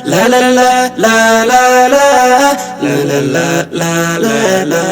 La la la la la la la la la la la la.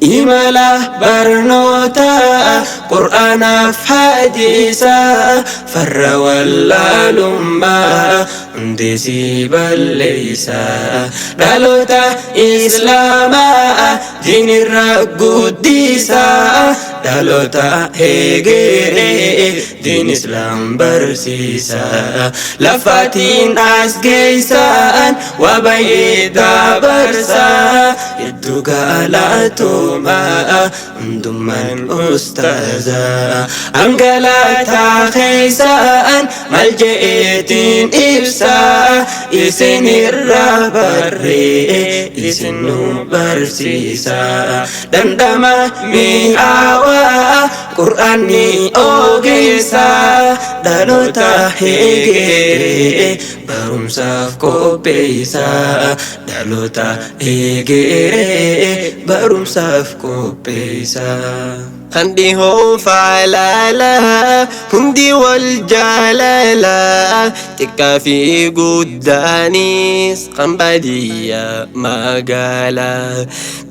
Imala barnootaa qur'aanaaf hadiisaa farra wallaalummaa hundi si balleeysaa dhaloota islaamaa diinirra guddisaa dhaloota heegeree diin islaam barsiisaa lafaatiin as geeysaan waa baay'ee dabarsaa hedduu galatoomaa hundummaan ustaazaa angalataa keeysaan maal je'eetiin ibsaa isin irraa barree isin nu barsiisaa dhandhama mi'aawaa qur'aanni ogeessaa dhaloota heegeree barumsaaf qopheessaa dhaloota heegeree barumsaaf qopheessaa. Kan dhihoo faalaalaa hundi wal jaalalaa xiqqaa fi guddaanis kan baadiyyaa magaalaa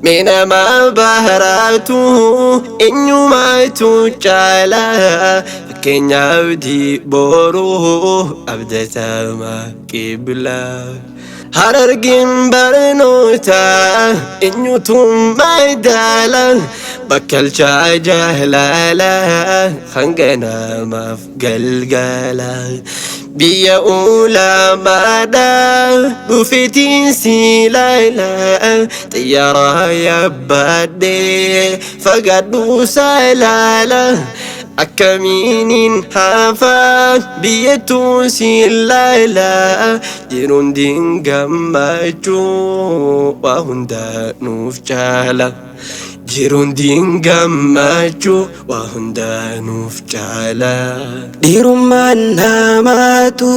mee nama baharaatu eenyumaatu caalaa fakkeenyaaf boruu abdatama qiblaa. Harargeen barnoota eenyutu madaala bakkalchaa jaalala hanga namaaf galgala. Biyya ulamaadha dhufeetiin si ilaala xiyyaara yabbadhee fagaadhu salaala. Akkamiinin hafaa biyyattuu si ilaala jiruun gammachuu waa hunda nuuf caala. Jiruun gammachuu waa hunda nuuf caala. Dhiirummaan namaatu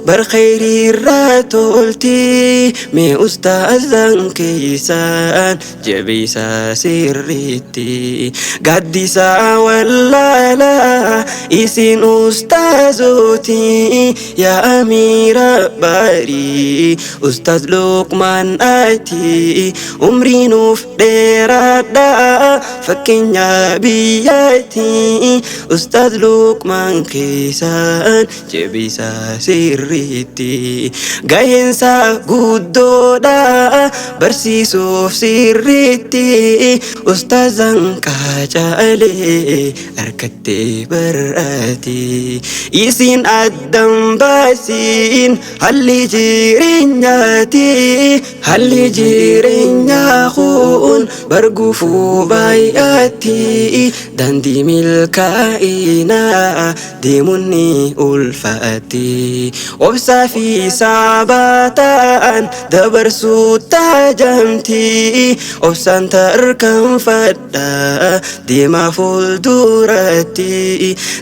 bar khayriirraa tolti mee ustaazan keessaan jabeessaa sirriitti gaaddisaa wallaalaa isin ustaazooti yaa amiira baarii ustaaz Luqmaan ati umrii nuuf dheeraadha fakkeenya biyyaatti ustaaz Luqmaan keessaan jabeessaa sirriitti gaheensa guddoodha barsiisuuf sirriitti ustaazan qaacalee harkattee bar'aati isin addan baasiin halli jireenyaati halli jireenyaa kun bargufuu baay'aatti daandii milkaa'inaa deemuun ni ulfaatti obsaa fi sabaataan dabarsuu taajamti obsaan tarkaanfadha deemaa fuulduratti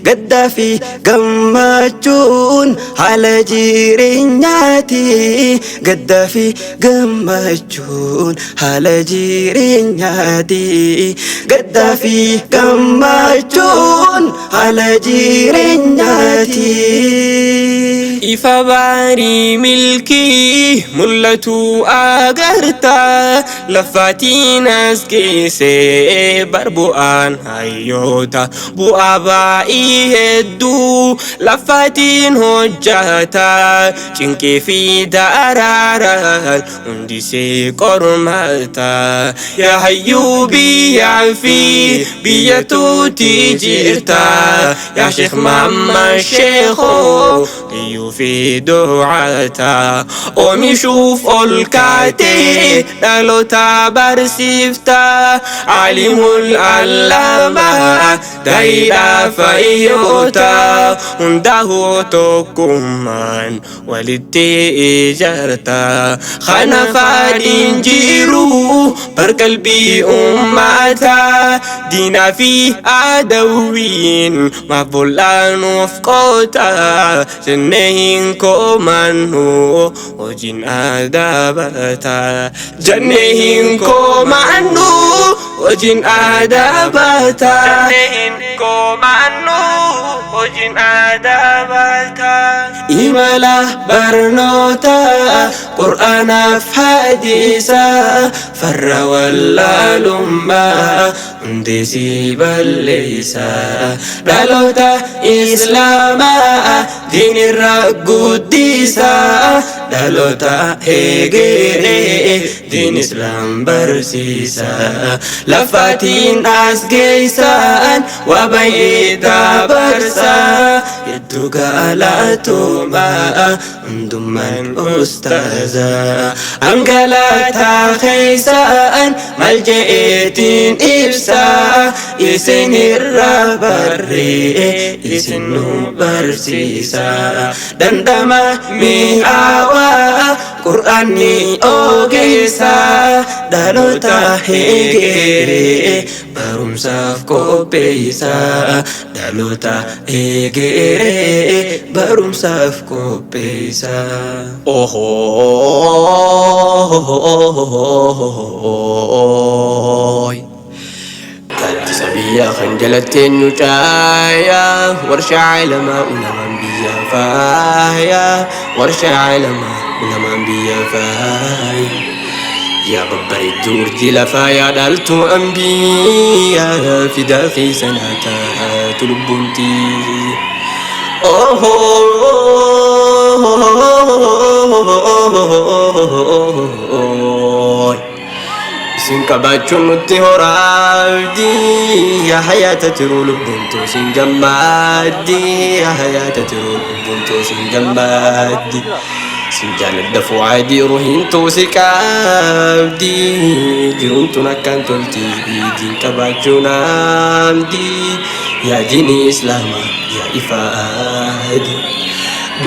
gaddaa fi gammachuun haala jireenyaati gaddaa fi gammachuun haala jireenyaati gaddaa fi gammachuun haala jireenyaati. Ifa baarii milkii mul'atu agarta lafaatiin as geessee bar bu'aan hayyoota bu'aa baa'ii hedduu lafaatiin hojjata cinqii fi daraaraan hundisee qormata yaa hayyuu biyyaa fi biyya tuuti jirta yaa sheekh Maamman Sheekoo iyyuu fi du'aata oomishuuf ol kaatee dhaloota barsiifta alimul allaamaa daayidhaa fayyoota hundaa'uu tokkummaan walitti ijaarta kana faadhiin jiru Bar qalbii ummataa diinaa fi adawwiin maaf bollaanuuf qoota jennee hin komannu hojiin adabata jennee hin komannu hojiin adabata jennee hin komannu hojiin adabata. Imala barnoota qur'aanaaf hadiisa farra wallaalummaa hundee balleessa dhaloota islaamaa diinirra guddisa dhaloota hegeree diin islaam barsiisa lafaatiin as geessan waa baay'ee dabarsa hedduu galatoomaa hundummaan ustaaza angalataa keessan maal je'eetiin ibsa isin irraa barree isin nu barsiisa dandama mi'aawaa qur'aanni ogeessa dhaloota hegeree barumsaaf qopheessa dhaloota hegeree barumsaaf qopheessa. Ohooy. Gaaddisa biyyaa kan jalatteen nu caayaa warshaa ilamaa ulamaan biyya faayaa warshaa ilamaa ulamaan biyya faaya. Yaa babbareedduu urjii lafaa yaa dhaaltuu ambiyyaa fidaa keessan haa taatu lubbuuntii. Ohooy. Isin qabaachuun nutti horaabdii yaa hayaata tiruu lubbuun toosin gammaaddi yaa hayaata tiruu lubbuun toosin gammaaddi. Sin jaaladha fu'aadii ruhiin toosi qabdi jiruun tun akkaan tolti diin qabaachuun amdi yaa diinii islaamaa yaa ifaadi.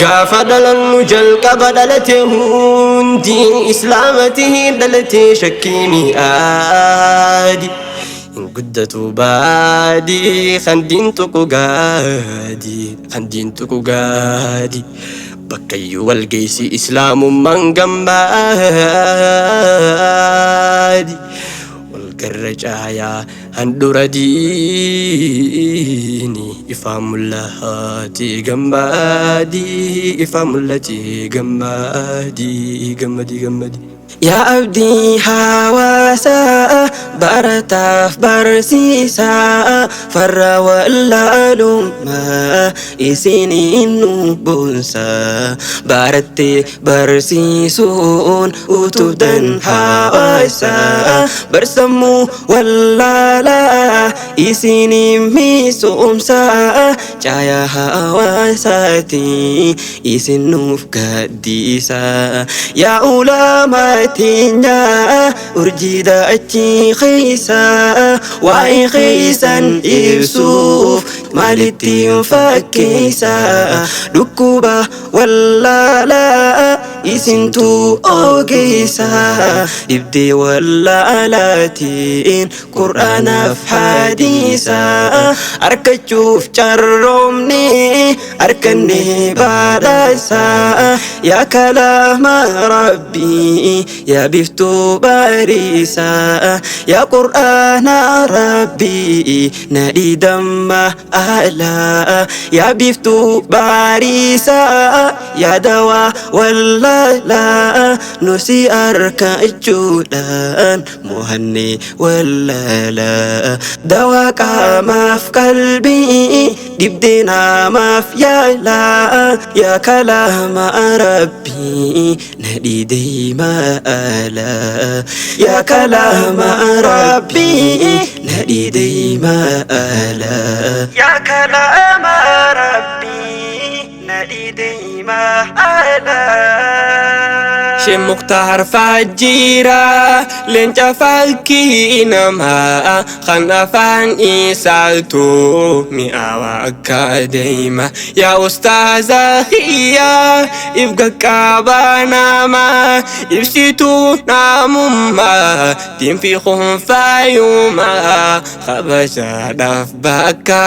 Gaafa dhalannu jalqaba dhalate hundi islaamati dhalate shakkii mi'aadi. Hin guddatu baadi kan diin tuqu gaadi kan diin tuqu gaadi. Bakkayyuu walgeessi islaamummaan gammaadi. Walgarra caayaa handhuura diini ifaa mul'ati gammaadi ifaa mul'ati gammaadi gammadi gammadi. Yaa abdii hawaasaa barataaf barsiisaa farra wallaalummaa isiniin nu boonsaa barattee barsiisuun utubdan hawaasaa barsammuu wallaalaa isiniin misoomsaa caayaa hawaasaati isin nuuf gaddiisaa yaa ulamaa teenya urjiidha achi keessa waa'ee keessan ibsuuf maalitti fakkeessa dhukkuba wallaalaa isintu ogeessa dhibdee wallaalaatiin qur'aanaaf hadiisa argachuuf carroomne arganne badhaasa yaa kalaama rabbii yaa biftuu bariisa yaa qur'aana rabbii nadhii damma alaa yaa biftuu bariisa yaa dawaa wallaalaa nusi argachuudhaan mohanne wallaalaa dawaa qaamaaf qalbii dhibdee namaaf yaalaa yaa kalaama rabbii nadhii deemaa alaa yaa kalaama rabbii nadhii deemaa alaa yaa kalaama rabbii nadhii deemaa alaa. Shee Muktaar Fajjiraa leenca fakkii namaa kan afaan isaatu mi'aawa akka deema. Yaa ustaaza kiyyaa, if qaqqabaa namaa, ibsituu namummaa, diinfi kun faayumaa, kabajaadhaaf bakka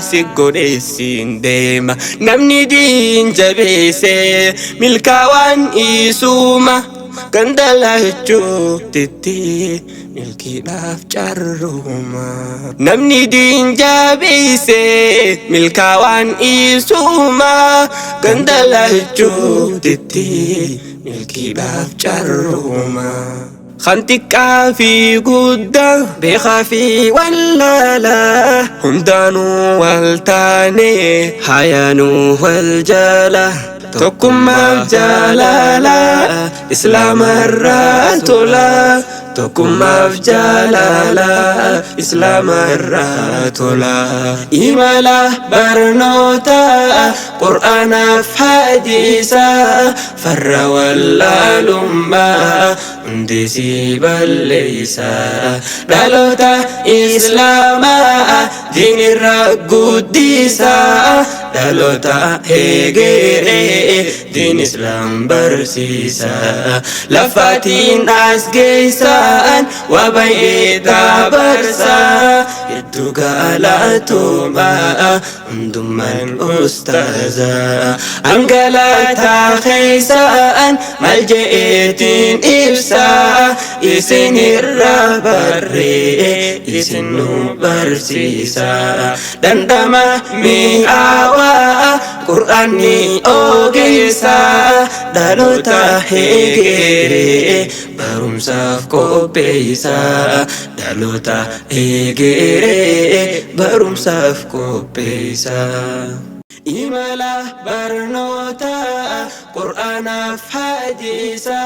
si godheessin deema. Namni diin jabeesse milkaawaan isuma gandalachuutitti milkiidhaaf carruuma. Namni diin jabeesse milkaawaan isuma gandalachuutitti milkiidhaaf carruuma. Kan xiqqaa fi guddaa, beekaa fi wallaalaa, hundaanuu wal taane, hayaanuu wal jala, tokkummaaf jaalala islaamarraa tola, tokkummaaf jaalala islaamarraa tola. Imala barnoota qur'aanaaf hadiisa, farra wallaalummaa hundisii balleeysa. Dhaloota islaamaa diinirra guddisa, dhaloota hegeree diin islaam barsiisa. Lafaatiin as geessaan waa baay'ee dabarsa, hedduu galatooma hundummaan ustaaza. Angalataa keessaan maal je'eetiin ibsa, isin irraa barree isin nu barsiisa. Dhandhama mi'aawaa qur'aanni ogeessa, dhaloota hegeree barumsaaf qopheessa, dhaloota hegeree barumsaaf qopheessa. Imala barnoota qur'aanaaf hadiisa.